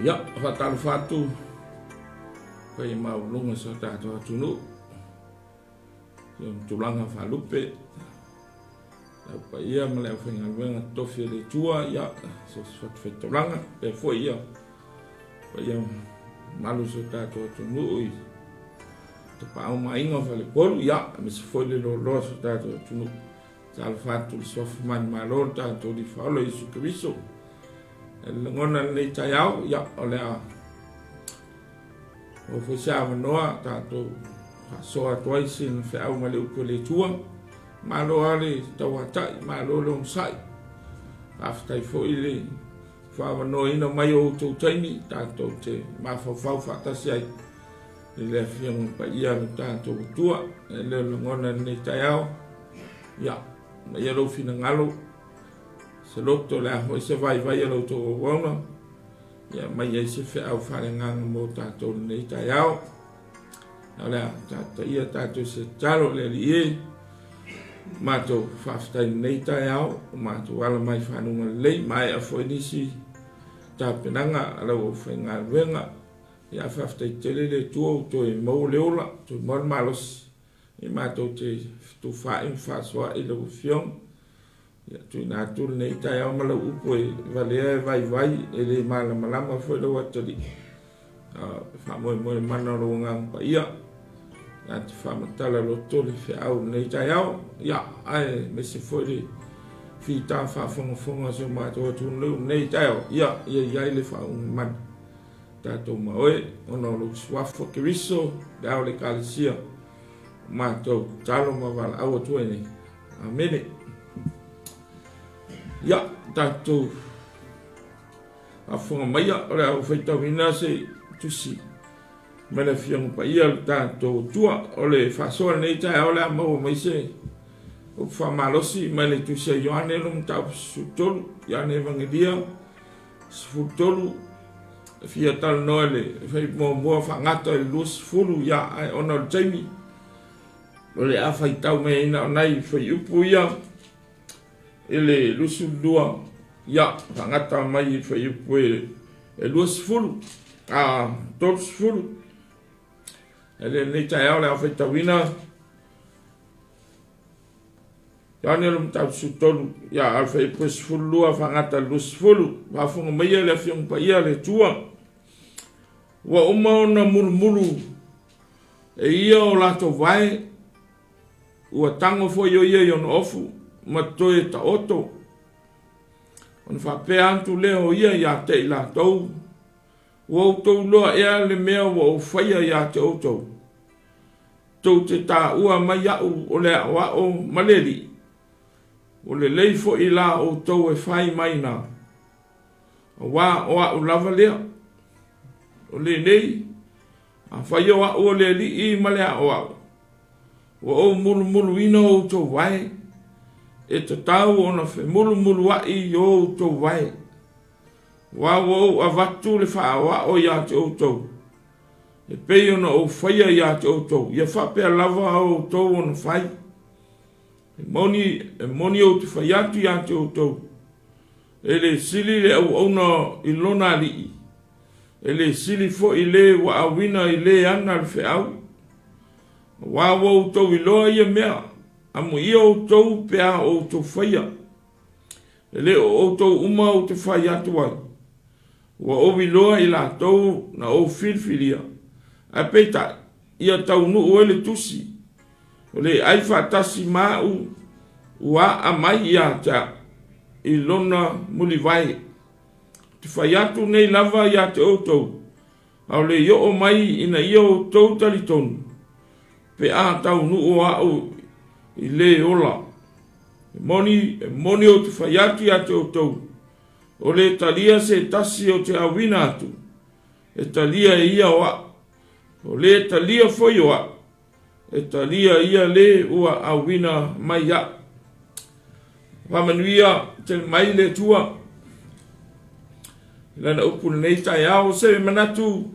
Ia, faatalofa atu paia maualuga o si o tatou atunuu i ona tulaga faalupe, le au paia ma le aufaigaluega totofi a le Atua, ia, so o se fatafaitaulaga, faapea foi ia paia mamalu o si o tatou atunuu i Tapaau ma Aiga o Faleupolu, ia, aemaise foi le loaloa o si o tatou atunuu. Talofa atu i le suafa manumalo o le tatou Alii Faaola Iesu Keriso. E lagona lenei taeao, ia, o le a maua foi se avanoa tatou faasoa atu ai sina feau ma le upu a le Atua. Malo lava le tauatai, malo le onosai. Faafetai foi le faaavanoaina mai o outou taimi tatou te mafaufau faatasi ai i le Afioga Paia a lo tatou Atua. E le o lagona i lenei taeao, ia, aumaia lou finagalo, se loto, o le a foi se vaivai a la outou auauna, ia aumai ai se feau faaleagaga mo tatou i lenei taeao. O le a taitaia tatou se tatalo le Alii e, matou faafetai i lenei taeao, o matou ala mai fanuga lelei, maea foi nisi tapenaga a lau aufaigaluega. Ia faafetai tele le Atua ua toe maua le ola, toe maua le malosi i matou te fetufaai ma faasoaai lau Afioga. Ia tuuina atu lenei taeao ma lau upu e valea e vaivai, e le malamalama foi lau atalii. E faamoemoe mana o lou Agaga Paia na te faamatala loto le feau i lenei taeao. Ia, aemaise foi le fita faafogafoga o si o matou atunuu i lenei taeao. Ia, ia i ai le faauuga mana. Tatou ma oe, ona o lou suafa Keriso, le ao o le Ekalesia, o matou tatalo ma valaau atu ai nei. Amene. Ia, tatou faafofoga maia, o le a ou faitauina se tusi mai le Afioga Paia le tatou Atua. O le faasoa lenei taeao o le a maua mai se upu faamalosi mai le tusi a Ioane le mataupu 13, Ioane Evagelia 13, e fia talanoa i le fai muamua faagata i le 20, ia, ae ona o le taimi, o le a faitau mai ai na o nai fuaiupu ia i le 22, ia, faagata mai i fuaiupu e 20, a 30. E lenei taeao o le a faitauina Ioane le Mataupu 13, ia, a o le fuaiupu e 12 faagata i le 20. Faafofoga maia le Afioga Paia a le Atua. Ua uma ona mulumulu e ia o latou vae, ua tago foi o ia i ona ofu ma toe taoto. Ona faapea atu lea o ia ia te i latou, Ua outou iloa ea le mea ua ou faia ia te outou? Tou te taua mai au o le aoao ma le alii, ua lelei foi la outou e fai mai na, auā o au lava lea. O lenei, afai o au o le alii ma le aoao, ua ou mulumuluina outou vae, e tatau ona femulumuluaʻi i o outou vae. Aua ua ou avatu le faaoao ia te outou, e pei ona ou faia ia te outou, ia faapea lava outou ona fai. E moni, e moni ou te fai atu ia te outou, e le sili le auauna i lona alii, e le sili foi le ua auina i le ana le feau. Aua ua outou iloa ia mea, amuia outou pe a outou faia. E le o outou uma ou te fai atu ai, ua ou iloa i latou na ou filifilia, ae peitai, ia taunuu ai le tusi, o le ai faatasi ma au ua aa mai ia te au i lona mulivae. Ou te fai atu nei lava ia te outou, a o le i oo mai ina ia outou talitonu, pe a taunuu au i le ola. E moni, e moni ou te fai atu ia te outou, o le talia se tasi o te auina atu, e talia e ia o au. O le talia foi o au, e talia ia le ua auina mai au. Faamanuia tele mai le Atua i lana upu lenei taeao. Se manatu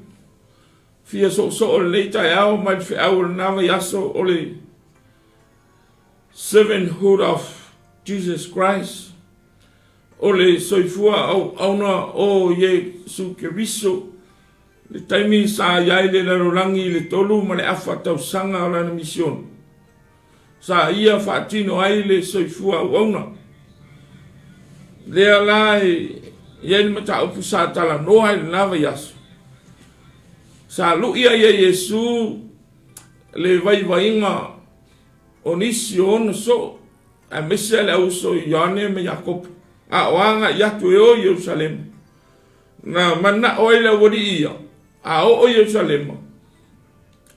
fia soosoo lenei taeao mai le feau o lena vaiaso o le Servanthood of Jesus Christ. O le soifua auauna o Iesu Keriso, le taimi sa i ai le lalolagi i le 3 1/2 tausaga o lana misiona, sa ia faatino ai le soifua auauna. Lea la e i ai le mataupu sa talanoa i lena vaiaso. Sa lu'i ai e Iesu le vaivaiga o nisi o ona soo, aemaise le auuso Ioane ma Iakopo, a o agai atu e o i Ierusalema. Na manao ai le aualii ia, a oo i Ierusalema,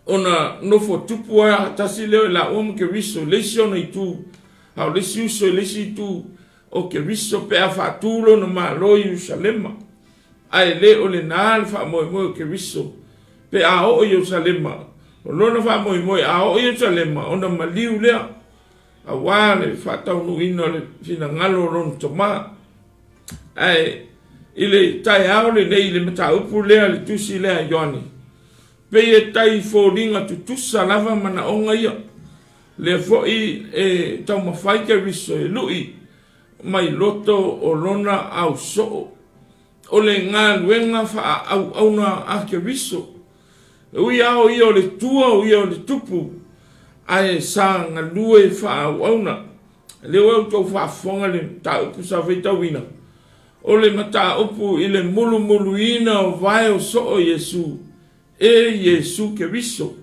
ona nofo tupu ai tasi lea o i laua ma Keriso i le isi ona itu, a o le isi uso i le isi itu o Keriso pe a faatu lona Malo i Ierusalema. Ae le o lena le faamoemoe o Keriso pe a oo i Ierusalema. O lona faamoemoe a oo i Ierusalema ona maliu lea, aua le faataunuuina o le finagalo o lona Tama. Ae i le taeao lenei i le mataupu lea, le tusi lea a Ioane, pei e tai foliga tutusa lava manaoga ia. Lea foi e taumafai Keriso e lu'i mai loto o lona ausoo. O le galuega faaauauna a Keriso, e ui lava o ia o le tua o ia o le tupu, ae sa galue faaauauna. Lea ua outou faafofoga i le mataupu sa faitauina, o le mataupu i le mulumuluina o vae o soo Iesu e Iesu Keriso.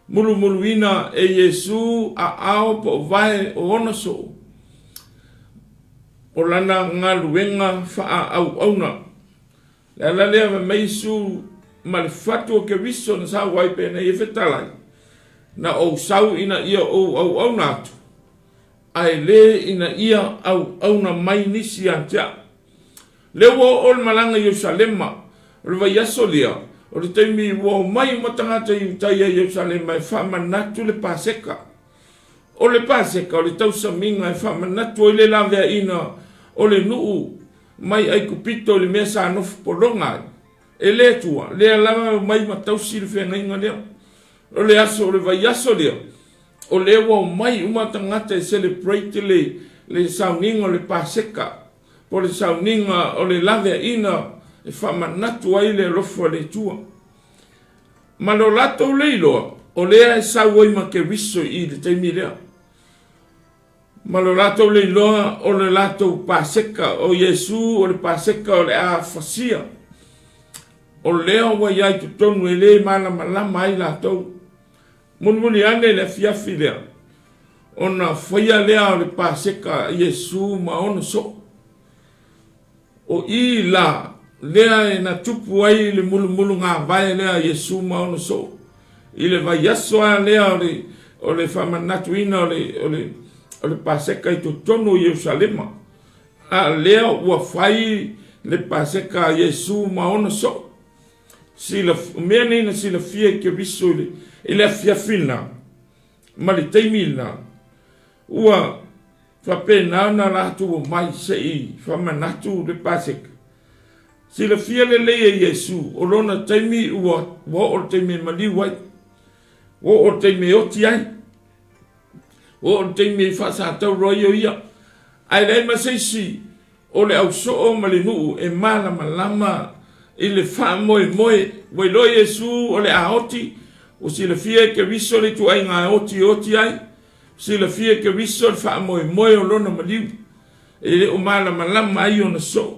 Mulumuluina e Iesu aao po o vae o ona soo, o lana galuega faaauauna. Le ala lea fai mai Iesu ma le fatu o Keriso na sau ai penei e fetalai, na ou sau ina ia ou auauna atu, ae le ina ia auauna mai nisi ia te au. Lea ua oo le malaga i Ierusalema, o le vaiaso lea, o le taimi ua omai uma tagata Iutaia i Ierusalema e faamanatu le Paseka. O le Paseka o le tausamiga e faamanatu ai le laveaiina o le nuu mai Aikupito i le mea sa nofo pologa ai e le Atua, lea lava e omai ma tausi le feagaiga lea. O le aso o le vaiaso lea, o lea ua omai uma tagata e celebrate le, le sauniga o le Paseka, po o le sauniga o le laveaiina e faamanatu ai le alofa o le Atua. Ma lo latou le iloa, o lea e sau ai ma Keriso i le taimi lea. Ma lo latou le iloa o le latou Paseka, o Iesu o le Paseka o le a fasia. O lea ua i ai totonu e le malamalama ai latou. Mulimuli ane le afiafi lea, ona faia lea o le Paseka a Iesu ma ona soo. O i la, lea e na tupu ai le mulumulugavae lea a Iesu ma ona soo, i le vaiaso lava lea o le, o le faamanatuina o le, o le, o le Paseka i totonu o Ierusalema. A lea ua fai le Paseka a Iesu ma ona soo. Sila, o mea nei na silafia e Keriso i le, i le afiafi lena, ma le taimi lena, ua faapena ona latou omai se i faamanatu le Paseka. Silafia lelei e Iesu, o lona taimi ua, ua oo le taimi e maliu ai, ua oo le taimi e oti ai, ua oo le taimi e faasatauro ai o ia. Ae leai ma se isi o le ausoo ma le nuu e malamalama i le faamoemoe. Ua iloa Iesu o le a oti, ua silafia e Keriso le ituaiga e otioti ai, ua silafia e Keriso le faamoemoe o lona maliu, e le o malamalama ai ona soo.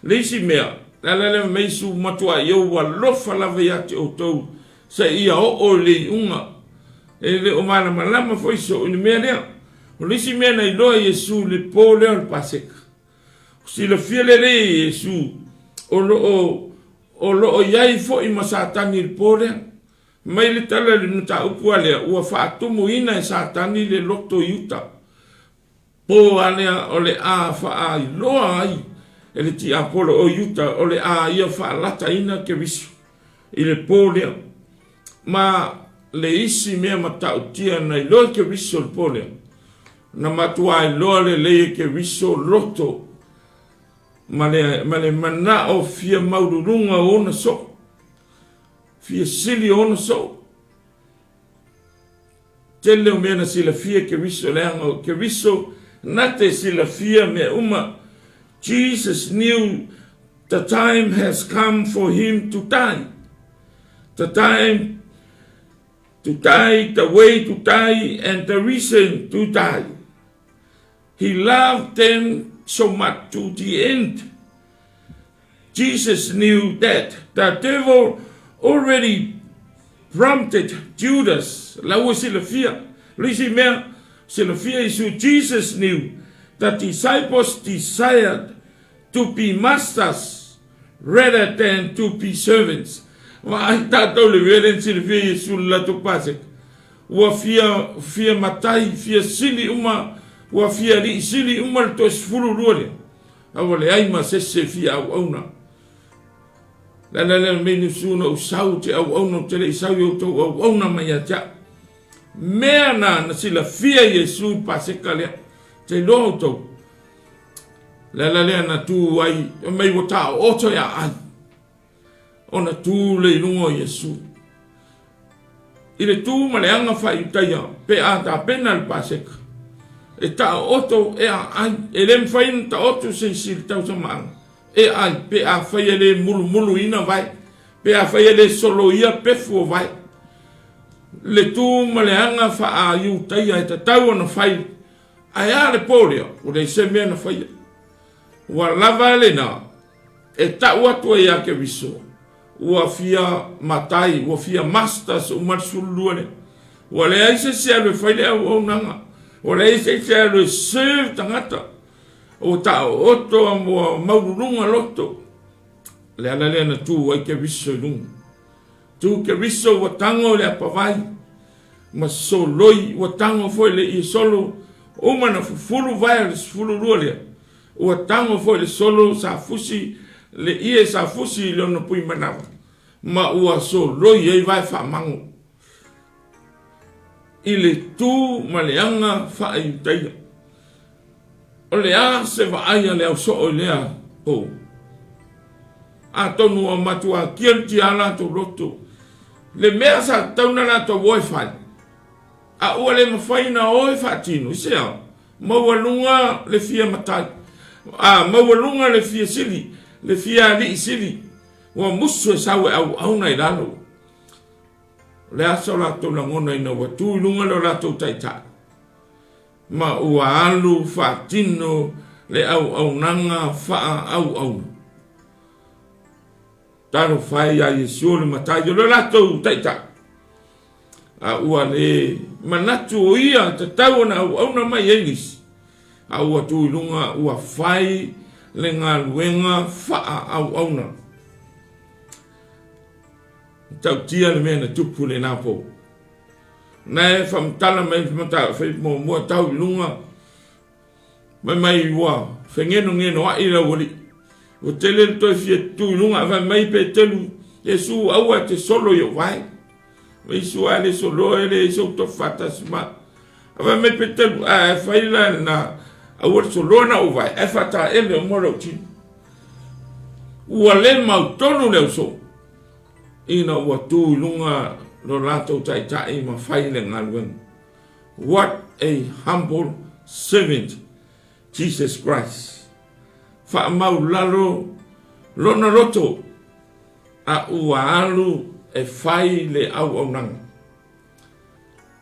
Le isi mea, le ala lea fai mai Iesu, matuai ou alofa lava ia te outou seia oo i le iuga. E le o malamalama foi soo i le mea lea. O le isi mea na iloa e Iesu i le po lea o le Paseka, ua silafia lelei e Iesu o lo o o lo o i ai foi ma Satani i le po lea. Mai le tala i le mataupu a lea, ua faatumuina e Satani le loto i uta. Po a lea o le a faailoa ai e le tiapolo o Iuta o le a ia faalataina Keriso i le po lea. Ma le isi mea matautia na iloa e Keriso i le po lea, na matuā iloa lelei e Keriso loto ma le, ma le manao fia maululuga o ona soo, fia sili o ona soo. Tele o mea na silafia e Keriso, leaga o Keriso na te silafia mea uma. Jesus knew the time has come for him to die. The time to die, the way to die, and the reason to die. He loved them so much to the end. Jesus knew that the devil already prompted Judas. La ua silafia. Le isi mea, silafia Iesu. Jesus knew that disciples desired to be masters rather than to be servants. Vaai tātou le mea lea na silafia Iesu le latou Paseka. Ua fia, fia matai, fia sili uma, ua fia alii sili uma le toe 12 lea. A ua leai ma se isi e fia auauna. Le ala lea mei Iesu na ou sau te auauna, ou te le i sau i outou auauna mai ia te au. Mea na na silafia Iesu i Paseka lea. Te iloa outou. Le ala lea na tu ai, mai ua taooto ia ai. Ona tu le i luga o Iesu. I le tu ma le aga faa-Iutaia pe a tapena le Paseka, e taooto e aai, e le mafai ona taoto se isi i le tausamaaga e ai pe afai e le mulumuluina vae, pe afai e le soloia pefu o vae. Le tu ma le aga faa-Iutaia e tatau ona fai, ae a le po lea, ua leai se mea na faia. Ua lava lena e tau atu ai ia Keriso, ua fia matai, ua fia masters uma le 12 lea. Ua leai se isi e alu e fai le auaunaga, ua leai se isi e alu e serve tagata. Ua taooto ua maululuga loto. Le ala lea na tu ai Keriso i luga. Tu Keriso ua tago i le apavai ma soloi, ua tago foi le ie solo, uma na fufulu vae o le 12 lea. Ua tago foi le solo sa fusi le ie sa fusi i lona pui manawa, ma ua soloi ai vae faamago i le tu ma le aga faa-Iutaia. O le a se vaai a le au soo i lea po? Atonu ua matua tialutia a latou loto le mea sa tatau na latou o e fai, a ua le mafai na o e faatino. I se ao? Maualuga le fia matai, a maualuga le fia sili, le fia alii sili, ua musu e sau e auauna i lalo. O le a so latou lagona ina ua tu i luga le o latou taitai, ma ua alu faatino le auaunaga faaauauna. Talofa e ia Iesu o le Matai o le latou Taitai, a ua le manatu o ia tatau ona auauna mai ai nisi, a ua tu i luga ua fai le galuega faaauauna. Matautia le mea na tupu i lena po. Na e faamatala mai fai muamua tau i luga Fai mai ua fegenogenoaʻi le aualii. Ua tele le toe fia tu i luga ae fai mai Peteru, Iesu aua e te solo i ou vae. Fai Iesu a le soloa e leai sou tofi faatasi ma. Ae fai mai Peteru, ae fai la lena aua le soloa na ou vae ae faataele uma lou tino. Ua le mautonu le ausoo ina ua tu i luga lo latou taitai ma fai le galuega. What a humble servant Jesus Christ. Faamaulalo lona loto a ua alu e fai le auaunaga.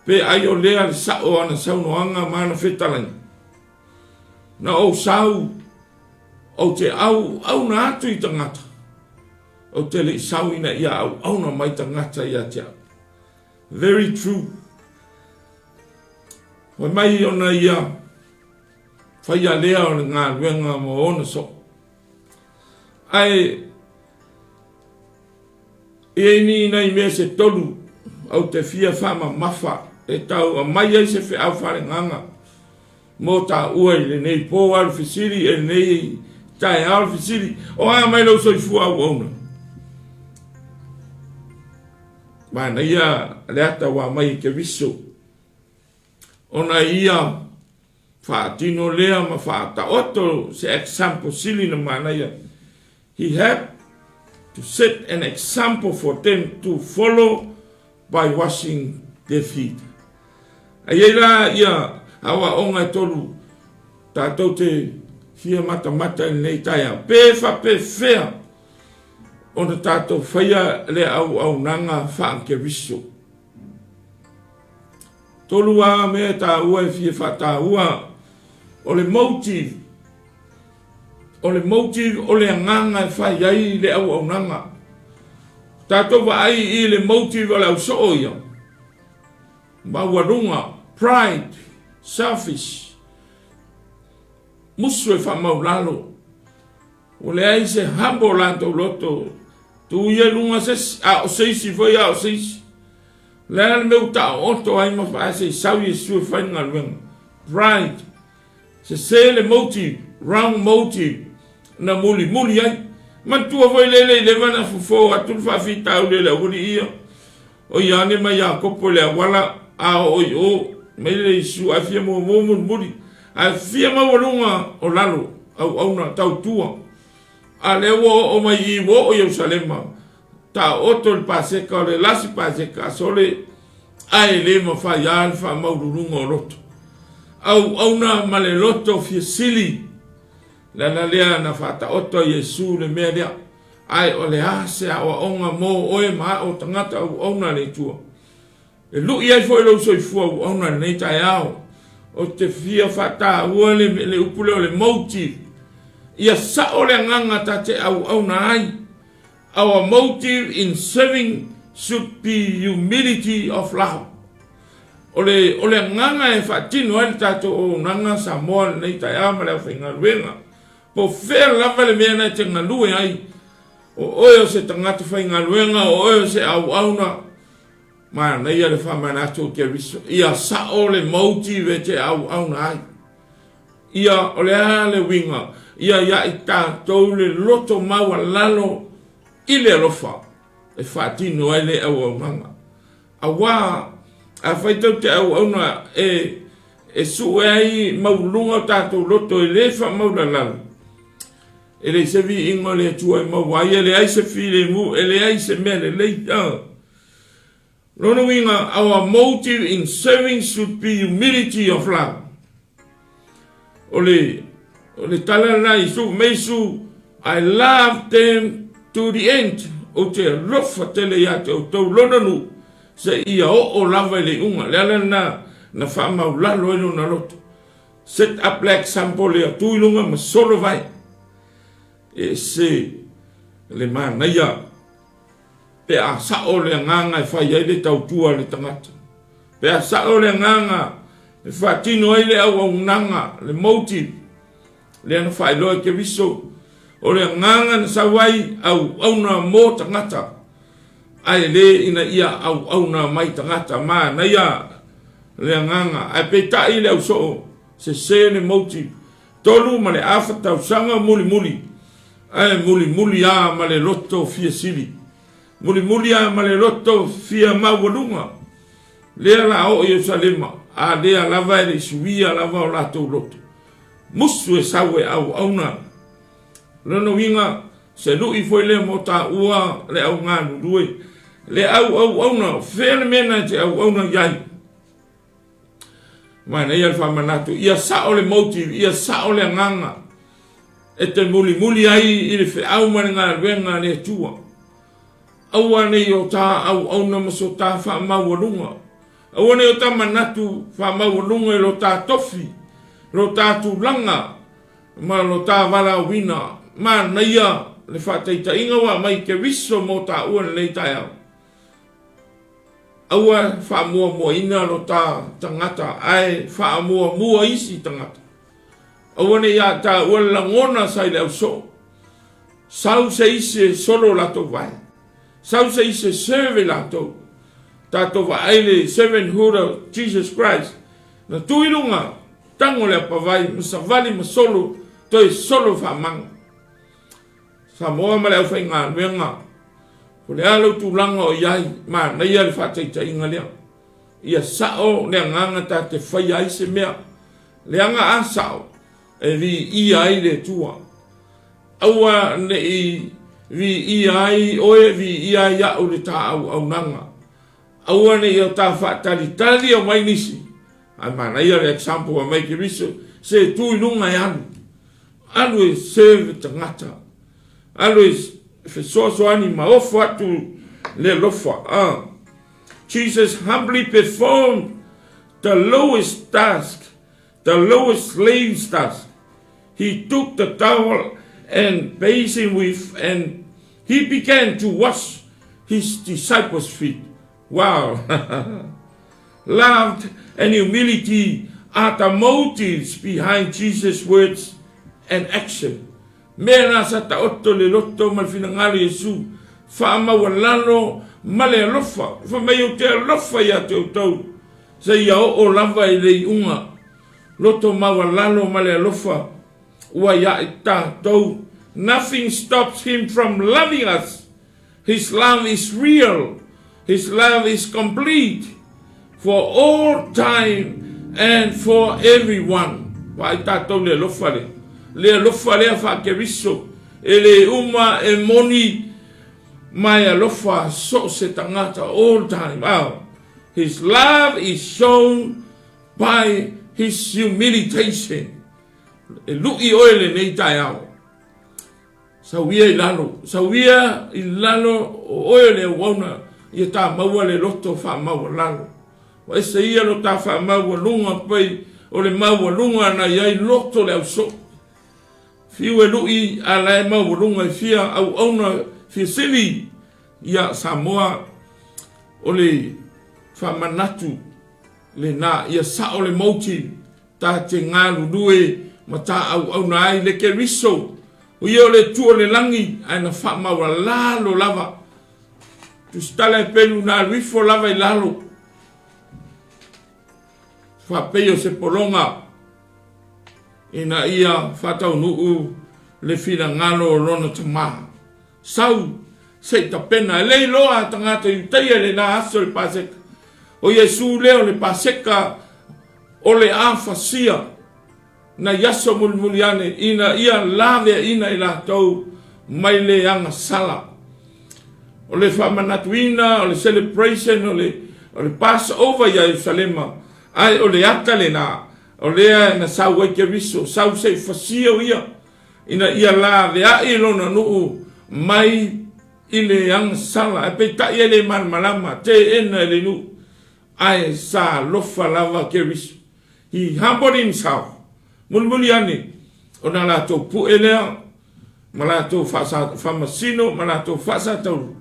Pe ai o lea le sa'o o ana saunoaga ma ana fetalaiga. Na ou sau, ou te auauna atu i tagata, ou te le i sau ina ia auauna mai tagata ia te au. Very true. Fai mai ona ia faia lea o le galuega ma ona soo. Ae e i ai ni nai mea se tolu au te fia faamamafa e tau aumai ai se feau faaleagaga mo taua i lenei po alu fesili e lenei taeao le fesili o a mai lou soifua auauna. Manaia le ata ua aumai e Keriso, ona ia faatino lea ma faataoto se example sili na manaia. He had to set an example for them to follow by washing their feet. Ai ai la ia aoaoga e tolu tatou te fia matamata i lenei taeao, pe faapefea ona tatou faia le auaunaga faa-Keriso. Tolu lava mea e taua e fia faataua, o le motive, o le motive o le agaga e fai ai le auaunaga. Tatou vaai i le motive o le ausoo ia, maualuga, pride, selfish, musu e faamaulalo, Ua leai se humble o latou loto, tu ia i luga se isi, a o se isi foi a o se isi. O le a le mea ua taooto ai ma faae se i sau Iesu e fai le galuega. Pride, sese le motive, wrong motive, na mulimuli ai. Manatua foi lele i leva na fofo atu le faafitauli e le aualii ia, o Ioane ma Iakopo i le auala a oo i o, mai le Iesu ae fia muamua mulimuli, ae fia maualuga o lalo, auauna tautua. A lea ua oo mai i ua oo i Ierusalema, taooto le Paseka o le lasi Paseka, sole, ae le mafai lava le faamaululuga o loto. Auauna ma le loto fia sili, le ala lea na faataoto ai Iesu le mea lea. Ae o le a se aoaoga mo oe ma a'u o tagata auauna a le Atua? E lu'i ai foi lou soifua auauna i lenei taeao. Ou te fia faataua le, le upu lea o le motive. Ia sa'o le agaga ta te auauna ai. Our motive in serving should be humility of love. O le, o le agaga e faatino ai le tatou auaunaga Samoa i lenei taeao ma le aufaigaluega. Po o fea lava le mea na e te galue ai, o oe o se tagata faigaluega, o oe o se auauna, manaia le faamanatu o Keriso, ia sao le motive e te auauna ai. Ia, o le a le uiga? Ia ia i tatou le loto maualalo i le alofa e faatino ai le auaunaga. Aua afai tou te auauna e e sue ai maualuluga o tatou loto e le faamaulalalo, e leai se viiga o le Atua e maua ai, e leai se filemu, e leai se mea lelei. Lona uiga, our motive in serving should be humility of love. O le, o le tala lena i Iesu, mei Iesu, I love them to the end. Ou te alofa tele ia te outou lona nuu, seia oo lava i le iuga. Le ala lena na faamaulalo ai lona loto. Set up le example ia tu i luga ma solo vai. E se le manaia Pe a sao le agaga e fai ai le tautua a le tagata. Pe a sao le agaga e faatino ai le auaunaga, le motive, lea na faailoa e Keriso, o le agaga na sau ai auauna mo tagata, ae le ina ia auauna mai tagata. Manaia le agaga, ae peitai le ausoo, sese le motive. 3 ma le afa tausaga mulimuli, ae mulimuli a ma le loto fia sili, mulimuli a ma le loto fia maualuga, lea la oo Ierusalema, a lea lava e le i suia lava o latou loto. Musu e sau e auauna. Lona uiga, se lu'i foi lea mo taua le au galulue, le au auauna, o fea le mea na e te auauna i ai? Manaia le faamanatu, ia sao le motive, ia sao le agaga e te mulimuli ai i le feau ma le galuega a le Atua. Aua ne i o ta auauna ma so ta faamaualuga. Aua ne i o ta manatu faamaualuga i lo ta tofi, lo ta tulaga ma lo ta valaauina. Manaia le faataitaiga ua aumai Keriso mo taua i lenei taeao. Aua e faamuamuaina lo ta tagata, ae faamuamua isi tagata. Aua ne i a taua le lagona sa i le ausoo. Sau se isi e solo latou vae. Sau se isi e serve latou. Tatou vaai le servanthood of Jesus Christ. Na tu i luga, tango le apavai, ma savali ma solo, toe solo faamaga. Samoa ma le aufaigaluega, o le a lou tulaga o i ai, manaia le faataitaiga lea. Ia sao le agaga ta te faia ai se mea. Leaga a sao, e viia ai le Atua. Aua ne i viia ai oe, viia ai au le ta auaunaga. Aua ne i o ta faatalitali o mai nisi. Ae manaia le example a mai Keriso, se tu i luga e alu. Alu e serve tagata. Alu e fesoasoani ma ofo atu le alofa. Ah. Jesus humbly performed the lowest task, the lowest slave's task. He took the towel and basin with and he began to wash his disciples' feet. Wow. Love and humility are the motives behind Jesus' words and action. Mea na sa taoto le loto ma le finagalo Iesu, faamaualalo ma le alofa. Fai mai ou te alofa ia te outou, seia oo lava i le iuga. Loto maualalo ma le alofa ua ia i tatou. Nothing stops him from loving us. His love is real. His love is complete for all time and for everyone. Vaai tatou le alofa lea. Le alofa lea faa-Keriso. E le uma e moni ma e alofa so o se tagata all time. Oh. His love is shown by his humilitation. E lui oe lenei taeao. Sau ia i lalo, sau ia i lalo o oe o le auauna ia tā maua le loto faamaualalo. Ua ese ia lo tā faamaualuga pei o le maualuga na i ai loto le ausoo. Fiu e lui a la e maualuga i fia auauna fia sili ia Samoa o le faamanatu lena ia sao le motive Ta te galulue ma ta auauna ai le Keriso, o ia o le Atua o le lagi, ae na faamaualalo lava. Tusitala e pelu na alu ifo lava i lalo, faapei o se pologa, ina ia faataunuu le finagalo o lona Tama. Sau, se i tapena, e le iloa a tagata Iutaia i lena aso i le Paseka. O Iesu lea o le Paseka o le a fasia nai aso mulimuli ane ina ia laveaina i latou mai le agasala. O le faamanatuina o le celebration o le, o le Passover ia Ierusalema, ae o le ata lena, o lea na sau ai Keriso, sau se i fasia o ia, ina ia laveai lona nuu mai i le agasala, ae peitai e le malamalama, teena e le nuu, ae sa alofa lava Keriso. He humbled himself. Mulimuli ane, ona latou pu'e lea, ma latou faamasino, ma latou faasataulu.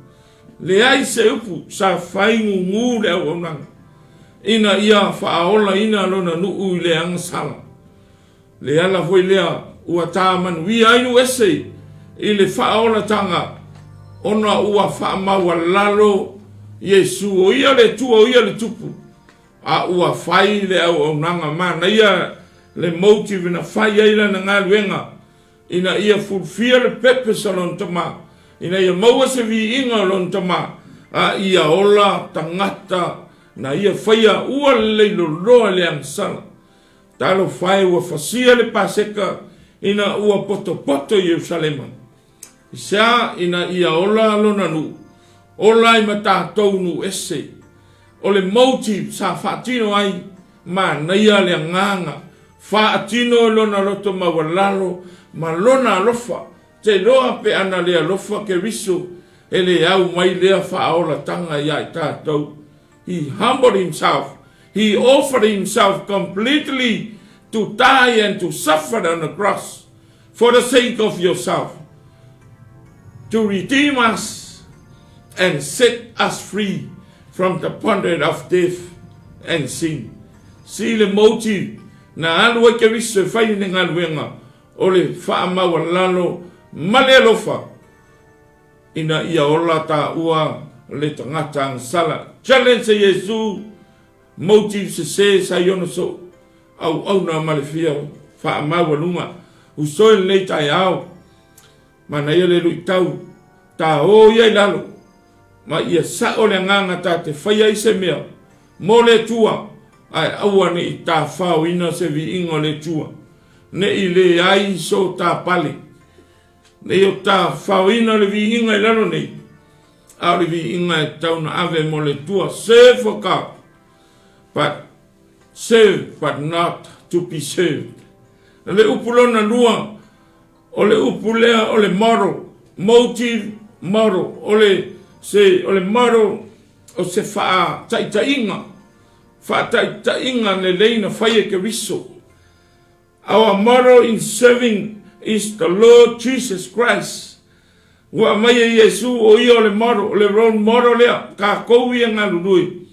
Leai se upu sa faigugū le auaunaga, ina ia faaolaina lona nuu i le agasala. Le ala foi lea ua tā manuia ai nuu ese i le faaolataga, ona ua faamaualalo Iesu, o ia le Atua, o ia le Tupu, a ua fai le auaunaga. Manaia le motive na fai ai lana galuega, ina ia fulfil le purpose o lona Tama, ina ia maua se viiga o lona Tama, a ia ola tagata na ia faia ua lelei loloa le agasala. Talofa e ua fasia le Paseka ina ua potopoto Ierusalema. I se a ina ia ola lona nuu, ola ai ma tatou nuu ese. O le motive sa faatino ai, manaia le agaga, faatino i lona loto maualalo ma lona alofa. Te iloa pe ana le alofa Keriso e le au mai lea faaolataga ia i tatou. He humbled himself. He offered himself completely to die and to suffer on the cross for the sake of yourself, to redeem us and set us free from the bondage of death and sin. See le motive na alu ai Keriso e fai le galuega o le faamaualalo ma le alofa ina ia ola taua le tagata agasala. Challenge e Iesu motive sese sa i ona soo auauna ma le fia faamaualuga. Usoe lenei taeao, manaia le luitau, ta o ia i lalo, ma ia sao le agaga ta te faia ai se mea mo le Atua, ae aua ne i tafaoina se viiga o le Atua, ne i leai so ta pale. Nei o ta faoina le viiga i lalo nei, a o le viiga e tatau na ave mo le Atua. Serve for God, but serve but not to be served. O le upu lona lua, O le upu lea o le model, motive model, o le, se, o le model o se faataitaiga, faataitaiga lelei na fai e Keriso. Our model in serving is the Lord Jesus Christ. Ua aumai e Iesu o ia o le model, o le role model lea, tatou ia galulue.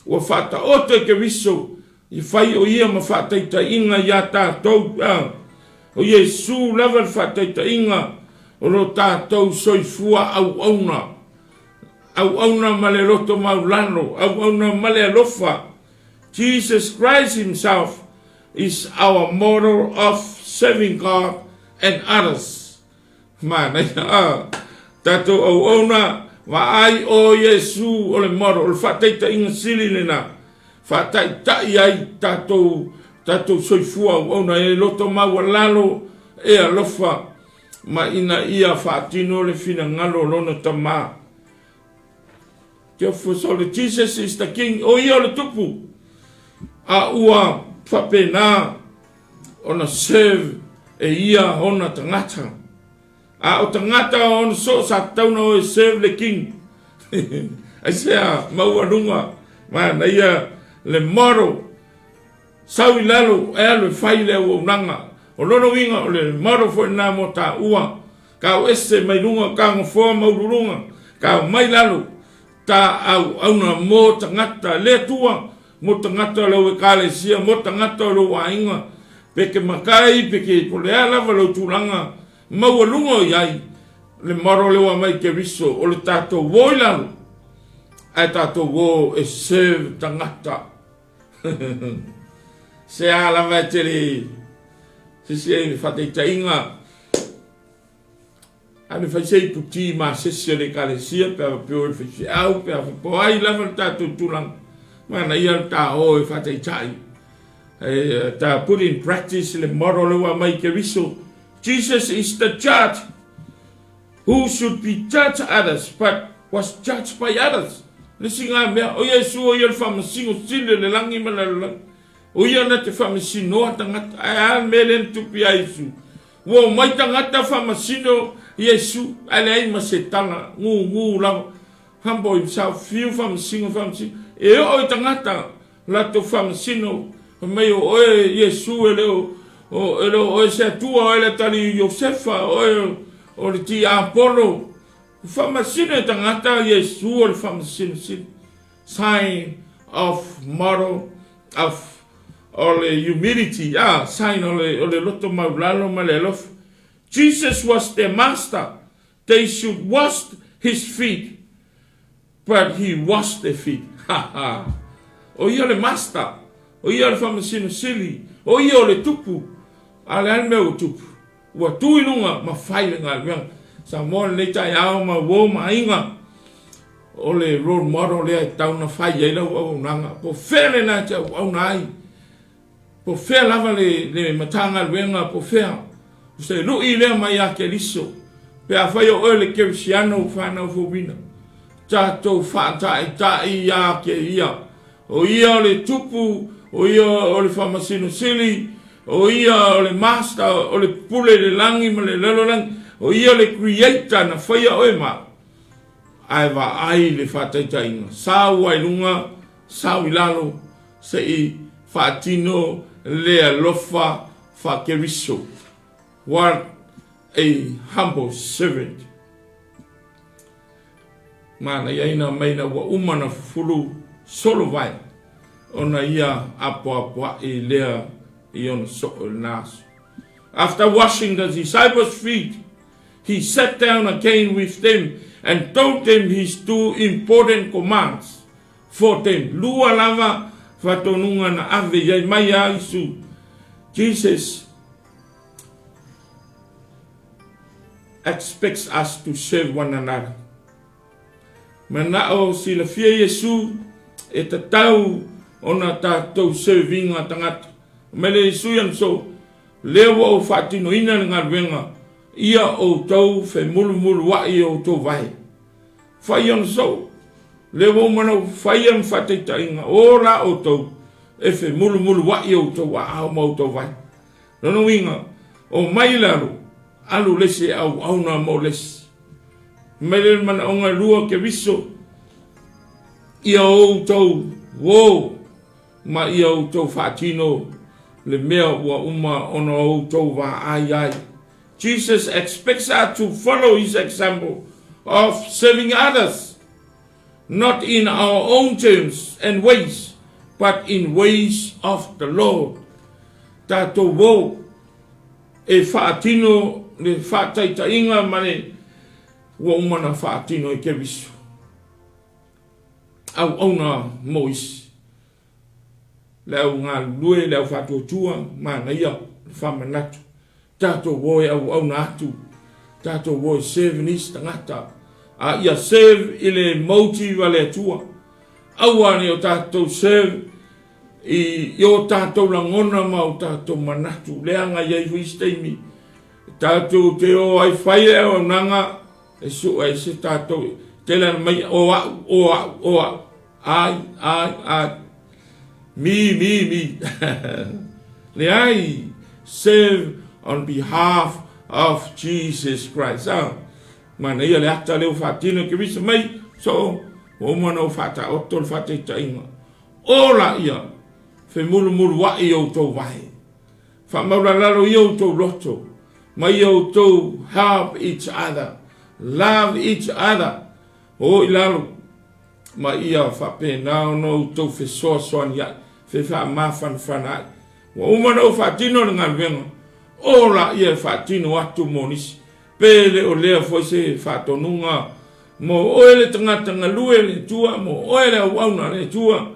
Ua faataoto e Keriso i fai o ia ma faataitaiga iā tatou. O Iesu lava le faataitaiga o lo tatou soifua auauna. Auauna ma le loto maulalo, auauna ma le alofa. Jesus Christ himself is our model of serving God and others. Manaia, a tatou auauna, vaai o Iesu o le model, o le faataitaiga sili lena, faataitai ai tatou, tatou soifua auauna e loto maualalo e alofa ma ina ia faatino le finagalo o lona Tama. So the Jesus is the King, o ia o le Tupu, a ua faapena ona serve e ia ona tagata. A o tagata ona soo sa tatau ona o e serve le King. Aisea, maualuga, manaia le model Sau i lalo e alu e fai le auaunaga. O lona uiga o le model foi lena mo taua. Ka o ese mai luga o ka gofoa maululuga, ka o mai lalo ta auauna mo tagata le Atua, mo tagata o lau ekalesia, mo tagata o lou aiga, pe ke matai, pe ke po le a lava lou tulaga maualuga o i ai, le model lea ua aumai Keriso o le tatou o i lalo, ae tatou o e serve tagata. Se a lava e tele se se faataitaiga a le fai se ipu ti masese o le ekalesia pe a faapea o le faifeau pe a faapea o ai lava le tatou tulaga manaia le ta o e faataitai e ta put in practice le model lea ua aumai i Keriso. Jesus is the judge who should be judge others but was judged by others. Le isi ngā mea, o Iesu o ia le faamasino sili o le langi ma le lalolagi. O ia na te faamasinoa tagata. Ae a le mea lea na tupu iā Iesu? Ua omai tagata faamasino Iesu, ae leai ma se tala, gūgū lava. Humble himself, fiu faamasino, faamasino. E oo i tagata, latou faamasino, fai mai, o oe Iesu e le o, o, e le o oe se Atua, o oe le atalii o Iosefa, o oe o le tiapolo. Faamasino e tagata Iesu o le faamasinosino. Sign of model of o le humility, ah, sign o le, o le loto maulalo ma le alofa. Jesus was their master. They should wash his feet. But he washed their feet. Ha ha. O ia le master. O ia le faamasino sili. O ia o le tupu. A le a le mea ua tupu? Ua tu i luga ma fai le galuega. Samoa lenei taeao ma uo ma aiga. O le role model lea e tatau ona fai ai lau auaunaga. Po o fea lena e te auauna ai. Po o fea lava le, le Matagaluega, po o fea. O se lui lea mai ia Keriso. Pe afai o oe le Kerisiano ua fanau fouina, tatou faataitai ia te ia. O ia o le Tupu, o ia o le Faamasino Sili, o ia o le Master, o le Pule i le lagi ma le lalolagi, o ia le Creator na faia oe ma au. Ae vaai le faataitaiga, sau ai luga, sau i lalo, se i faatino le alofa faa-Keriso. What a humble servant! Manaia ina mai ina ua uma na fufulu solo vae ona ia apoapoaʻi lea i ona soo i lena aso. After washing the disciples' feet, he sat down again with them and told them his two important commands. 14, lua lava faatonuga na ave i ai mai a Isu, Jesus expects us to serve one another. Mana'o silafia Iesu e tatau ona tatou servinga tagata. Mai le Iesu ia so, lea ua ou faatinoina le galuega, ia outou femulumulua'i o outou vae. Fai ona soo, lea ua uma ona ou faia ma faataitaiga, o la outou e femulumulua'i outou aao ma outou vae. Lona uiga, omai i lalo, Alu le isi e auauna mo le isi. Mai le manaoga e lua Keriso, ia outou uō ma ia outou faatino le mea ua uma ona outou vaai ai. Jesus expects us to follow his example of serving others, not in our own terms and ways, but in ways of the Lord. Tatou uō e faatino le faataitaiga ma le ua uma ona faatino e Keriso. Auauna mo isi. Le au galulue, le au faatuatua, manaia le faamanatu. Tatou o e auauna atu, tatou o e serve nisi tagata, a ia serve i le motive a le Atua. Aua ne i o tatou serve i o tatou lagona ma o tatou manatu, leaga e i ai foi isi taimi tatou te o ai fai le auaunaga e sue ai se tatou tele ana mai o au, o au, o au, ai, ai, ai, me, me, me. Leai, serve on behalf of Jesus Christ. Ah, manaia le ata lea ua faatino e Keriso mai, so ua uma ona ou faataoto le faataitaiga. O laia, femulumuluai outou vae. Faamaulalalo ia outou loto, ma ia outou help each other, love each other. O i lalo, ma ia faapena ona outou fesoasoani ai, fefaamafanafana ai. Ua uma ona ou faatino le galuega, o laia e faatino atu mo nisi. Pe le o lea foi se faatonuga mo oe le tagata galue le Atua, mo oe le auauna a le Atua,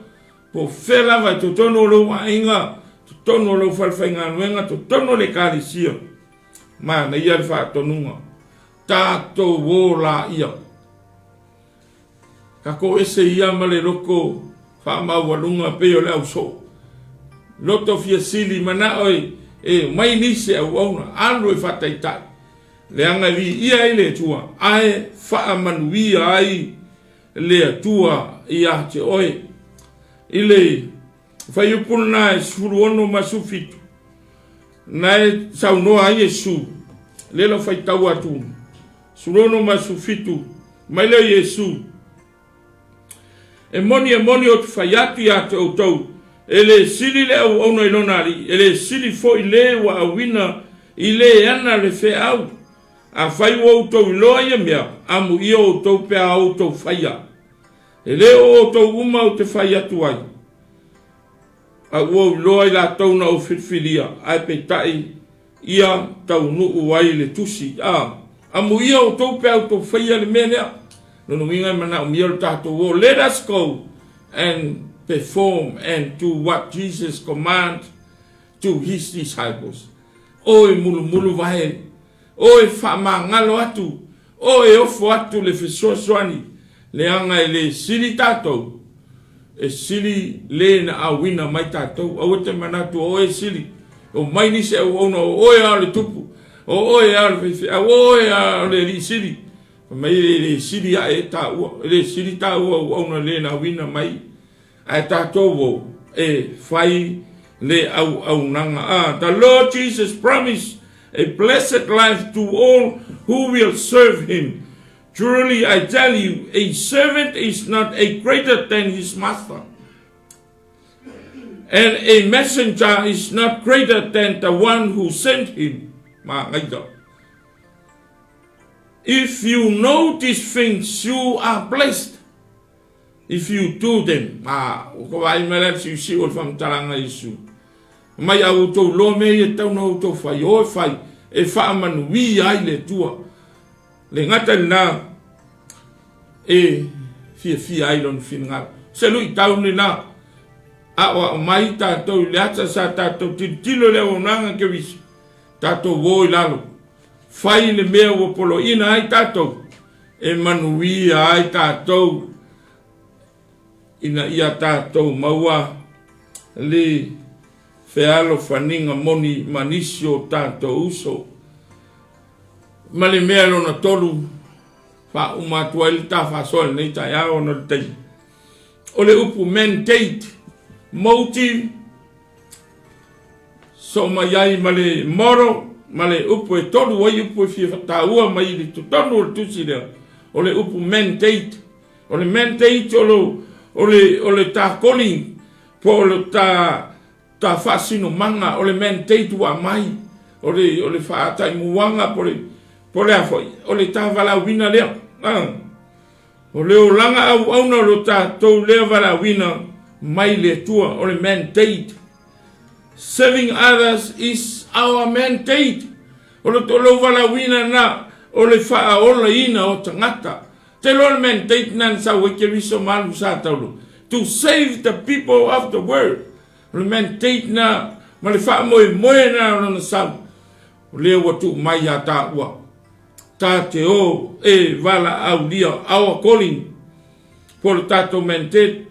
po o fea lava i totonu o lou aiga, totonu o lou falefaigaluega, totonu o le Ekalesia. Manaia le faatonuga. Tatou o laia. Tatou ese ia ma le loto faamaualuga pei o le ausoo. Loto fia sili manao e, e mai nisi auauna, alu e faataitai. Leaga e viia ai le Atua, ae faamanuia ai le Atua ia te oe. I le fuaiupu lena e 16 ma 17, na e saunoa ai Iesu, lea lau faitau atu, 16 ma 17, mai lea o Iesu, E moni, e moni, ou te fai atu ia te outou, e le sili le auauna i lona alii, e le sili foi le ua auina i le ana le feau. Afai ua outou iloa ia mea, amuia outou pe a outou faia. E le o outou uma ou te fai atu ai, a ua ou iloa i latou na ou filifilia, ae peitai ia taunuu ai le tusi. A, amuia outou pe a outou faia le mea lea. Lona uiga e manaomia lo tatou o. Let us go and perform and do what Jesus command to his disciples. O e mulumulu vae, o e faamagalo atu, o e ofo atu le fesoasoani, leaga e le sili tatou, e sili le na auina mai tatou. Aua te manatu o oe e sili, o mai nisi auauna, o oe lava o le tupu, o oe lava o le faifeau, o oe lava o le alii sili. Fai mai e le sili ae e taua, e le sili taua auauna le na auina mai. Ae tatou o e fai le auaunaga. Ah, the Lord Jesus promised a blessed life to all who will serve him. Truly I tell you, a servant is not a greater than his master. And a messenger is not greater than the one who sent him. Magaita. If you know these things, you are blessed. If you do them, ā, ua ka vaai mai la le siusiu o le faamatalaga a Iesu. Mai a outou loa mea ia e tatau ona outou fai, o e fai, e faamanuia ai le Atua. Le gata i lena, e fiafia ai lona finagalo. Se luitau lena, aoao mai tatou i le ata sa tatou tilotilo i le auaunaga Keriso, tatou o i lalo, fai le mea ua poloina ai tatou, e manuia ai tatou ina ia tatou maua le fealofaniga moni ma nisi o tatou uso. Ma le mea lona tolu, faauma atu ai le ta faasoa i lenei taeao ona o le taimi. O le upu mandate, motive, soo mai ai ma le model, Ma le upu e tolu ai upu e fia taua mai i le totonu o le tusi lea, o le upu mandate. O le mandate o le, o le, o le ta calling, po o le ta, ta faasinomaga, o le mandate ua aumai, o le, o le faataimuaga po le, po le a foi, o le ta valaauina lea. Ah. O le olaga auauna o lo tatou lea valaauina mai le Atua, o le mandate. Serving others is our mandate. O le lou valaauina na, o le faaolaina o tagata. Te loa le mandate na na sau ai Keriso ma alu sa taulu. To save the people of the world. O le mandate na ma le faamoemoe na o lona sau. O lea ua tuu mai ia taua. Ta te o e valaaulia, our calling, po le tatou mandate.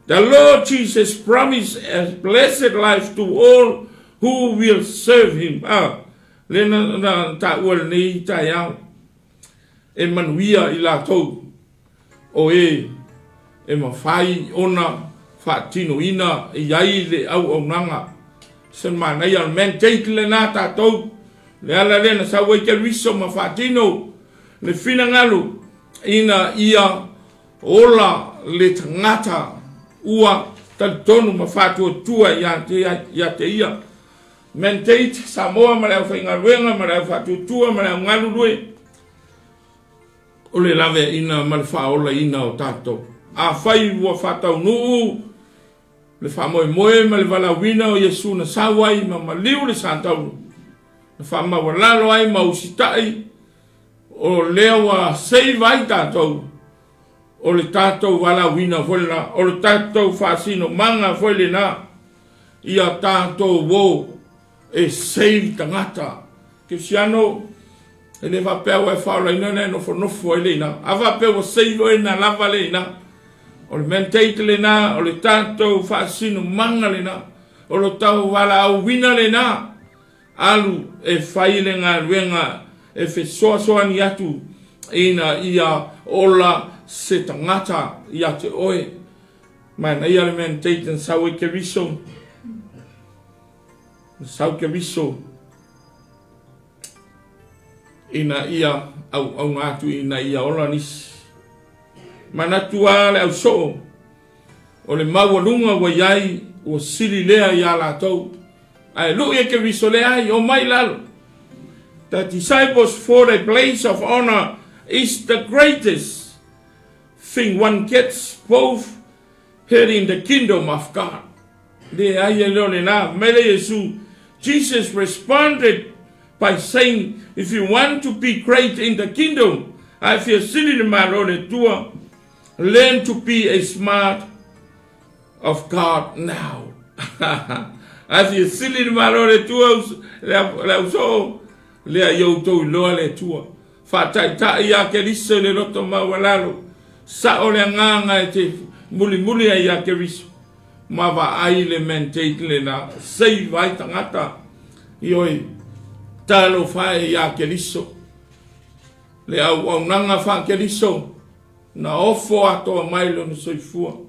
The Lord Jesus promised a blessed life to all who will serve him. Ah, le na, na taua lenei taeao. E manuia i latou o e e mafai ona faatinoina i ai le auaunaga. Se manaia o le mandate lena tatou, le ala lea na sau ai Keriso ma faatino le finagalo ina ia ola le tagata ua talitonu ma faatuatua ia te, ia te ia. Mandate Samoa ma le aufaigaluega ma le aufaatuatua ma le augalulue o le laveaiina ma le faaolaina o tatou. Afai ua faataunuu le faamoemoe ma le valaauina o Iesu na sau ai ma maliu le sataulu, na faamaualalo ai ma usitai, o lea ua save ai tatou, o le tatou valaauina foi lena, o le tatou faasinomaga foi lena, ia tatou o e save tagata. Kerisiano, e le faapea ua e faaolaina ona e nofonofo ai le ina. A faapea ua save oe na lava le ina. O le mandate lena, o le tatou faasinomaga lena, o lo tau valaauina lena. Alu e fai le galuega e fesoasoani atu ina ia ola se tagata ia te oe. Manaia le mandate na sau ai Keriso. Na sau Keriso ina ia auauna atu ina ia ola nisi. Manatu a le ausoo o le maualuga ua i ai ua sili lea iā latou. Ae lui e Keriso leai, omai i lalo. The disciples for a place of honor is the greatest thing one gets both here in the kingdom of God. Leai e le o lena. Mai le Iesu. Jesus responded by saying, if you want to be great in the kingdom, a fia sili le malo le Atua, learn to be a smart of God now. A fia sili le malo le Atua, le ausoo, lea i outou iloa le Atua. Faataitai ia Keriso i le loto maualalo. Sao le agaga e te mulimuli ai ia Keriso. Ma vaai le mandate lena, save ai tagata. Ioe, talofa e ia Keriso. Le auaunaga faa-Keriso, na ofo atoa mai lona soifua.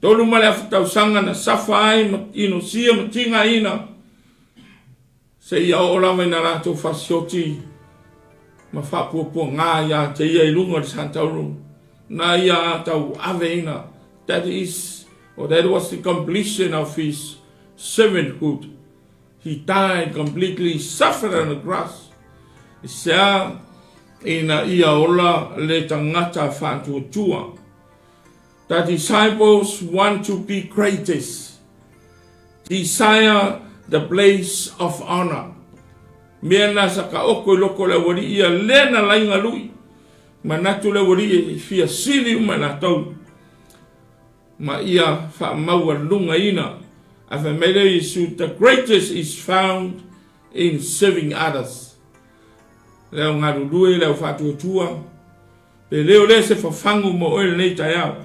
3.5 tausaga na safa ai ma inosia ma tigaina seia oo lava ina latou fasioti ma faapuapuaga ia te ia i luga o le satauru na ia tauaveina. That is, or that was the completion of his servanthood. He died completely, suffered on the cross. I sea ina ia ola le tagata faatuatua. The disciples want to be greatest, desire the place of honor. Mea na sa ka oko i loko le aualii ia lea na lainga lui. Manatu le aualii e fia sili uma latou. Ma ia faamaualugaina. A fai mai lea Iesu, the greatest is found in serving others. Le au galulue, le au faatuatua, Pe le o lea se fafagu mo oe lenei taeao.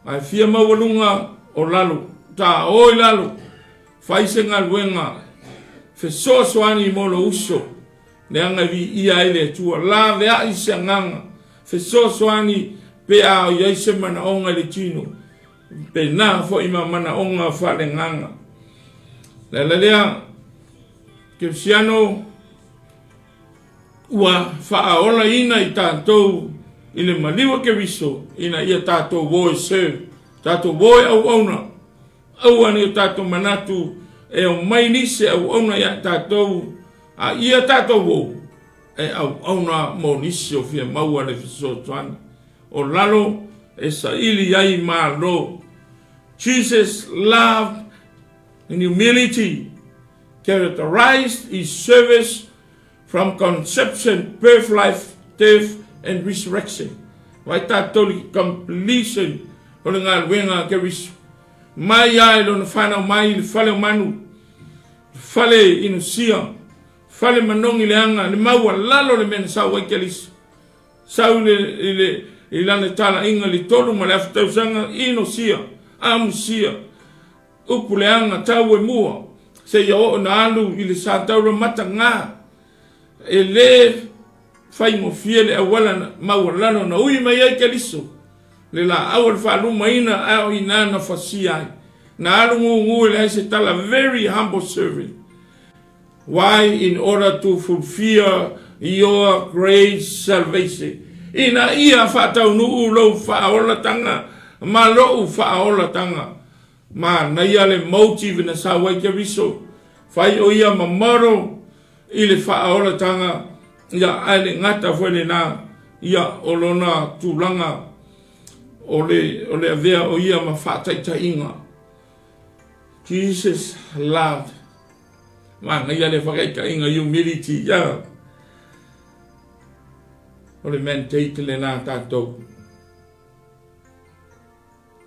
Ae fia maualuga o lalo, ta o i lalo, fai se galuega fesoasoani mo lou uso, leaga e viia ai le Atua. Laveai se agaga fesoasoani pe a i ai se manaoga i le tino, pena foi ma manaoga faaleagaga. Le ala lea, Kerisiano, Ua faaolaina i tatou i le maliu o Keriso ina ia tatou o e serve, tatou o e auauna. Aua ne i o tatou manatu e omai nisi e auauna ia i tatou, a ia tatou o e auauna mo nisi o fia maua le fesoasoani. O lalo e saili ai Malo. Jesus loved in humility, characterized his service from conception, birth, life, death and resurrection. Vai tatou i completion o le galuega a Keriso. Mai lava i lona fanau mai i le fale o manu, le fale inusia, fale manogi leaga, le maualalo le mea na sau ai Keriso. Sau i le, i le, i lana talaiga i le 3.5 tausaga, inosia, amusia, upu leaga, tau e mua, seia oo ina alu i le sa taula mataga. E le faigofie le auala maualalo na ui mai ai Keriso, le laau o le faalumaina a o i ina na fasia ai. Na alu gugu e leai se tala, very humble servant. Why? In order to fulfill your great salvation. Ina ia faataunuu lou faaolatanga ma lou faaolatanga. Manaia le motive na sau ai Keriso, fai o ia ma model i le faaolatanga, ia ae le gata foi lena, ia o lona tulaga o le, o le avea o ia ma faataitaiga. Jesus loved. Manaia le whakaitaiga humility, ia. O le mandate lena tātou.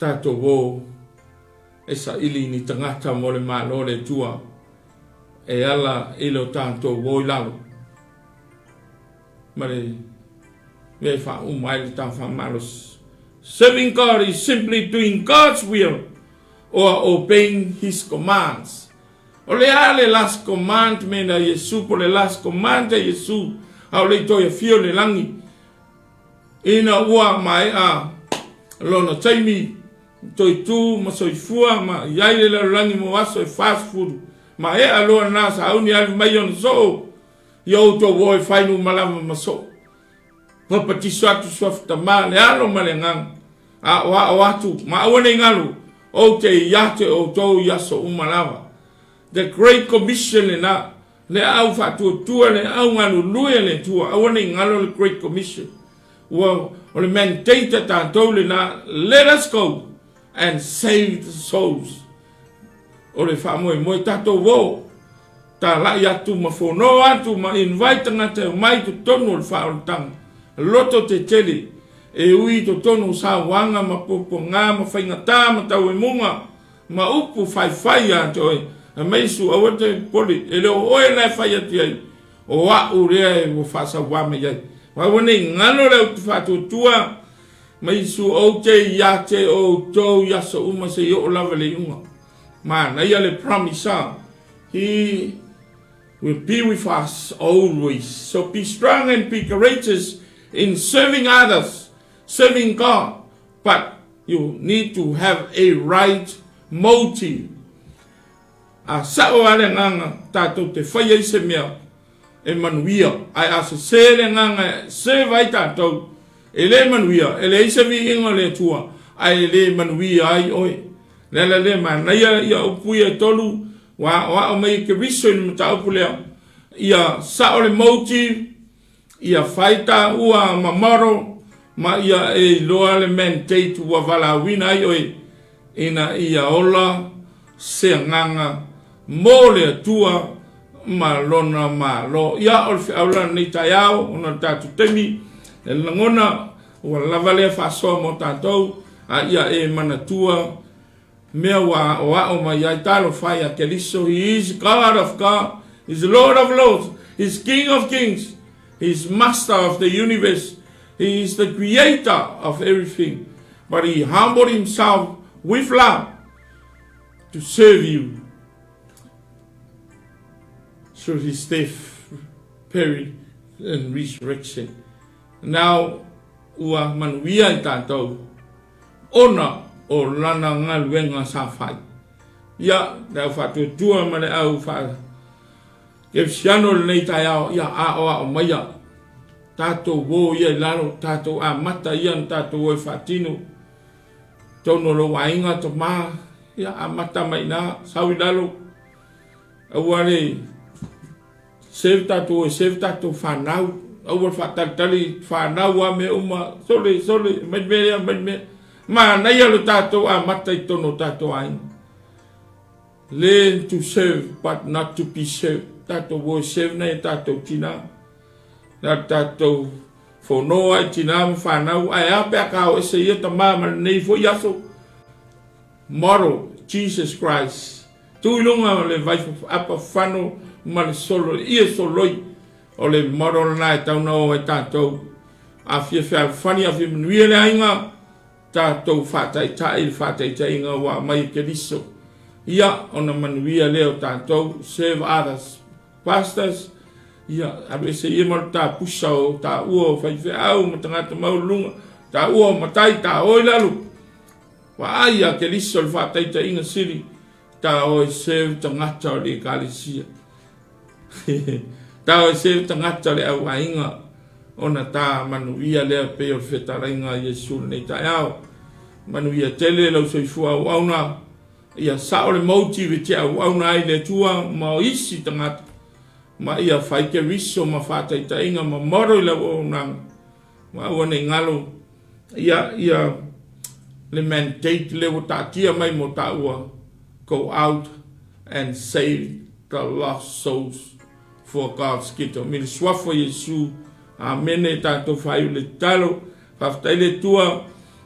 Tātou o e saili ni tagata mo le Malo o le Atua e ala i lo tātou o i lalo ma le mea e faauma ai le ta faamalosi. Serving God is simply doing God's will or obeying His commands. O le a le last commandment a Iesu po le last command a Iesu a o le i toe afio i le lagi ina ua maea lona taimi toe tu ma soifua ma iai le lalolagi mo aso e 40 maea loa na sauni alu mai ona soo ia outou o e fai numalama ma soo Papatiso atu suafa Tama, le Alo ma le Agaga, aoao atu ma aua nei galu, ou te ia te outou i aso uma lava. The Great Commission lena, le au faatuatua, le au galulue a le Atua, aua nei galo le Great Commission. Ua, o le mandate a tatou lena, let us go and save the souls. O le faamoemoe tatou o, talai atu ma fono atu ma invite tagata e omai i totonu o le faaolataga. Loto tetele, e ui i totonu o sauaga ma puapuaga ma faigata ma tauemuga ma upu faifai ia te oe. Aumai Iesu, aua te popole, e le o oe la e fai atu i ai, o a'u lea e ua faasauā mai ai. Aua ne i galo le au faatuatua ma Iesu, ou te ia te outou i aso uma seia oo lava i le iuga. Manaia le promise a. He will be with us always. So be strong and be courageous in serving others, serving God. But you need to have a right motive. A sao lava le agaga tatou te fai ai se mea e manuia, ae a sese le agaga e serve ai tatou, e le manuia, e leai se viiga o le Atua, ae le manuia ai oe. Le ala lea, manaia ia upu ia e tolu, ua aoao mai e Keriso i le mataupu lea, ia sao le motive, ia fai taua ma model, ma ia e iloa le mandate ua valaauina ai oe, ina ia ola se agaga mo le Atua ma Lona Malo. Ia, o le feau la lenei taeao, ona o le tatou taimi, e lagona ua lava lea faasoa mo tatou, a ia e manatua mea ua aoao mai ai. Talofa ia Keriso, He is God of God, He is Lord of Lords, He is King of Kings, He is Master of the universe, He is the creator of everything, but He humbled Himself with love to serve you through His death, burial, and resurrection. Now, ua manuia i tātou ona o lana galuega sa fai. Ia, le au faatuatua ma le au wha kerisiano lenei taeao, ia aoao maia. Tatou o ia i lalo, tatou amata ia ona tatou o e faatino. Totonu o lou aiga, tama, ia amata mai i ina, sau i lalo. Aua le serve tatou e serve tatou fanau. Aua le faatalitali fanau a mea uma, sole, sole, mai le mea lea, mai le mea. Manaia lo tatou amata i totonu o tatou aiga. Learn to serve but not to be served. Tatou o e serve nai a tatou tina. Na tatou fono ai tina ma fanau, ae a pe a ka o ese ia tama ma lenei foi aso. Model, Jesus Christ. Tu i luga o le vai apa fano ma le solo, ia soloi o le model na e tau na o ai tatou. A fia fealofani, a fia manuia le aiga, tatou faataitai i le faataitaiga ua aumai e Keriso. Ia, ona manuia lea o tatou, serve others. Pastors, ia, alu ese ia ma le tapusa o taua o faifeau ma tagata maualuluga, taua o matai, ta o i lalo. Vaai a Keriso le faataitaiga sili, ta o e serve tagata o le ekalesia. Ta o e serve tagata o le auaiga, ona ta manuia lea pei o le fetalaiga a Iesu lenei taeao. Manuia tele lau soifua auauna, ia sao le motive e te auauna ai le Atua ma isi tagata, ma ia fai Keriso ma faataitaiga ma model i lau auaunaga, ma aua ne i galo ia ia le mandate lea ua taatia mai mo taua, go out and save the lost souls for God's kingdom. I le suafa o Iesu, amene. Tatou faaiu le tatalo. Faafetai le Atua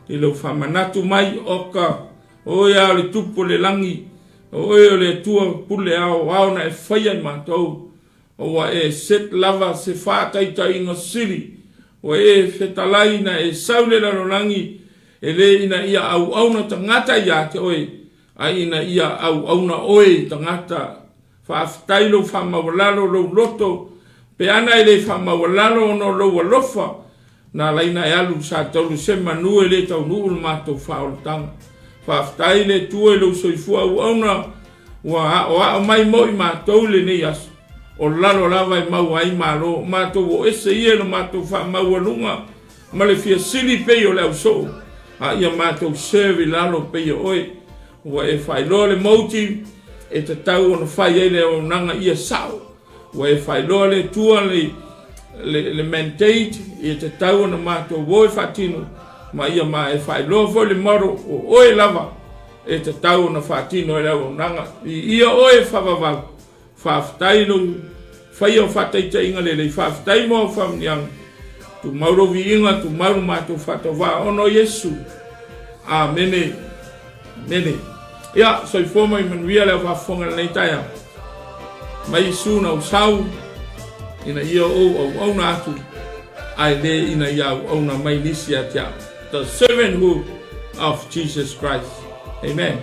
i lou faamanatu mai oka o oe a o le tupu o le lagi, o oe o le Atua pule ao ao na e faia i matou, ua e set lava se faataitaiga sili, ua e fetalai na e sau le lalolagi e le ina ia auauna tagata ia te oe, a ina ia auauna oe i tagata. Faafetai lou faamaualalo lou loto, pe ana e le faamaualalo ona o lou alofa, na alaina e alu sa taulu se manu e le taunuu le matou faaolataga. Faafetai le Atua i lou soifua auauna ua aoao mai mo i matou lenei aso. O lalo lava e maua ai malo, matou o ese ia i lo matou faamaualuga ma le fia sili pei o le ausoo, a ia matou serve i lalo pei o oe. Ua e faailoa le motive e tatau ona fai ai le auaunaga ia sao. Ua e faailoa le Atua le mandate ia tatau ona matou o e faatino, ma ia ma e faailoa foi le model o oe lava e tatau ona faatino e le auaunaga. I ia oe e faavavau, faafetai lou faia o faataitaiga lelei, faafetai mo au faamanuiaga. Tumau lou viiga, tumau lo matou faatauvaa ona o Iesu. Amene. Amene. Ia, soifua mai manuia le au faafofoga lenei taeao. Mai Iesu na usau ina ia ou auauna atu, ae le ina ia auauna mai nisi ia te au. The servanthood of Jesus Christ. Amen.